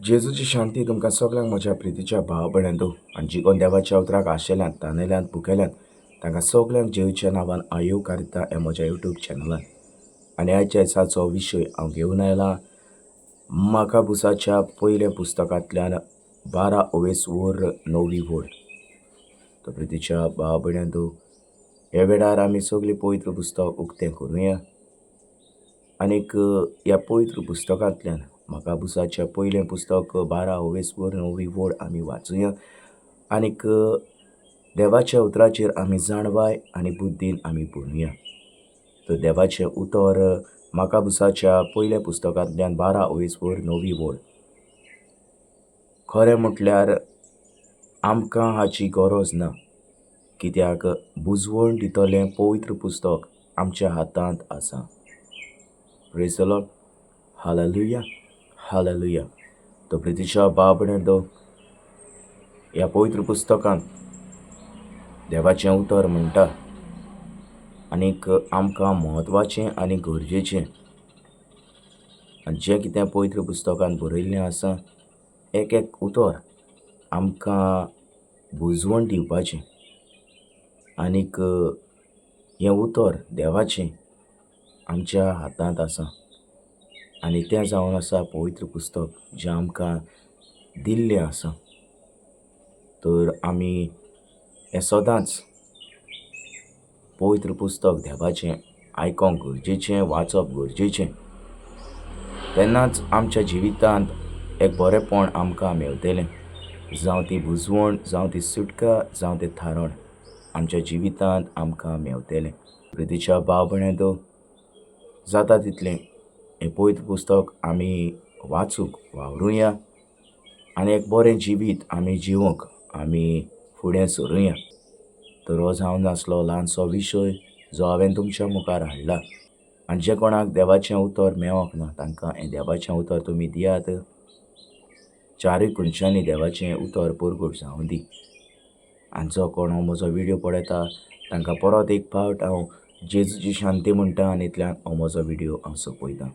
जेजूची शांती तुमकां सगल्यांक म्हज्या प्रितीच्या भाव भयणांनो आनी जी कोण देवाच्या उतराक आशेल्यांत, तानेल्यांत, भुकेल्यांत तांकां सगल्यांक जेजूच्या नांवान हांव येवकार दिता ह्या म्हज्या यूट्यूब चॅनलान. आनी आयच्या दिसाचो विशय हांव घेवन आयला माकाबुसाच्या पयल्या पुस्तकांतल्यान 12 ओवेस वर 9वी वळ. तर प्रितीच्या भाव भयणांनो, ह्या वेळार आमी सगळीं पवित्र पुस्तक उक्तें करुया आनीक ह्या पवित्र पुस्तकांतल्यान माकाबुसाचें पयलें पुस्तक 12 ओवेस वर 9वी वळ आमी वाचुया आनीक देवाच्या उतराचेर आमी जाणवाय आनी बुद्दीन आमी पुरुया. तर देवाचें उतर माकाबुसाच्या पयल्या पुस्तकांतल्यान 12 ओवेस वर 9वी वळ. खरें म्हटल्यार आमकां हाची गरज ना, कित्याक बुजवण दितलें पवित्र पुस्तक आमच्या हातांत आसा. Praise the Lord, hallelujah, hallelujah. तो प्रितीच्या बाबणेंतो ह्या पवित्र पुस्तकांत देवाचें उतर म्हणटा आनीक आमकां म्हत्वाचें आनी गरजेचें आनी जें कितें पवित्र पुस्तकांत बरयल्लें आसा एक एक उतर आमकां बुजवण दिवपाचें आनीक हें उतर देवाचें आमच्या हातांत आसा आनी तें जावन आसा पवित्र पुस्तक जें आमकां दिल्लें आसा. तर आमी हें सदांच पवित्र पुस्तक देवाचें आयकोंक गरजेचें, वाचप गरजेचें, तेन्नाच आमच्या जिवितांत एक बरेंपण आमकां मेवतलें. जावं ती बुजवण, जावं ती सुटका, जावं तें थारण आमच्या जिवितांत आमकां मेवतलें. प्रितीच्या भाव भयणांनो, जाता तितलें हें पवित्र पुस्तक आमी वाचूंक वावरुया आनी एक बरें जिवीत आमी जिवंक आमी फुडें सरुया. तर हो जावन आसलो ल्हानसो विशय जो हांवें तुमच्या मुखार हाडला. आनी जे कोणाक देवाचें उतर मेवोंक ना तांकां हें देवाचें उतर तुमी दियात. चारूय कोनशांनी देवाचें उतर परगट जावं दी. आनी जो कोण हो म्हजो व्हिडियो पळयता तांकां परत एक फावट हांव जेजूची शांती म्हणटा आनी इतल्यान हो म्हजो व्हिडियो हांव सोंपयतां.